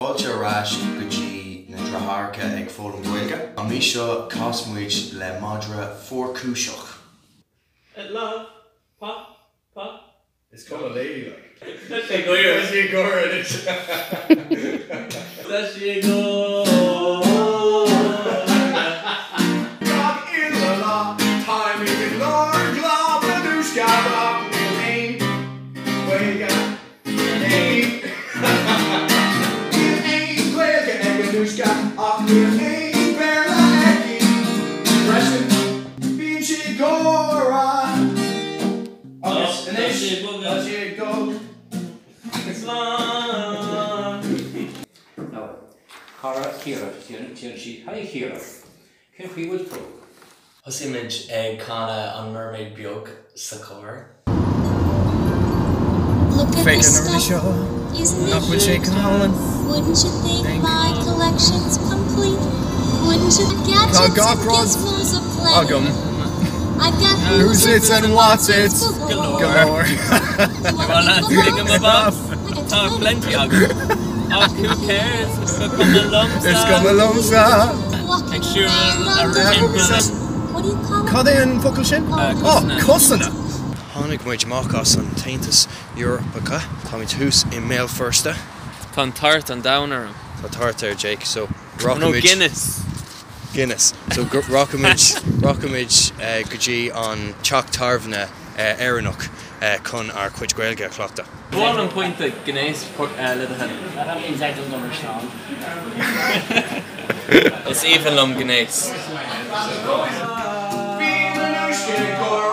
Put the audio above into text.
Fáilte ar ais go dtí na Deartháireacha ag Foghlaim Gaeilge. An mhí seo chas muid le madra fuarchúiseach. Love, pa, pa. Is cuma léi like. Tá sé ag gáire. Tá sí ag gáire anois. Tá sí ag gáire. Gach uile lá táimid ag lorg lá na n-uisce ach níl aon Ghaeilge Níl aon Ghaeilge ag Anushka ach níl aon Bhéarla aici freisin. Bíonn sí ag gáire agus anois tá sí ag dul. Slán. Nó, cara Chiara, déanann sí, Hi Chiara, cén chaoi bhfuil tú? Thosaigh muid ag canadh an Mermaid Beag sa charr. Look at Féach this ar na rudaí stuff. seo. Isn't it Nach bhfuil sé cute? go hálainn? Wouldn't you think Think. my collection's complete? Wouldn't you Tá gadgets gach and rud gizmos aplenty? agam. I've got Who's who's its and what's its galore. galore. Do you want me to Box? Tá plenty agam. Ach who cares? Go cuma liomsa. Is cuma liomsa. Walking Ag siúl around ar London. timpeall. What do you call it? Cad é an focal sin? Oh, cosanna. Tháinig muid amach as an tAontas Eorpach. Táimid thuas i mBéal Feirste. Tá an tart an domhain orm. Tá tart ar Jake so No rachaimid Guinness. Guinness. So rachaimid rachaimid go dtí an teach tábhairne Éireannach chun ár cuid Gaeilge a chleachtadh. Bhuail an pointe gnéis le do thoil. That means I don't understand. Is aoibhinn liom gnéas. Bíonn Anushka ag gáire.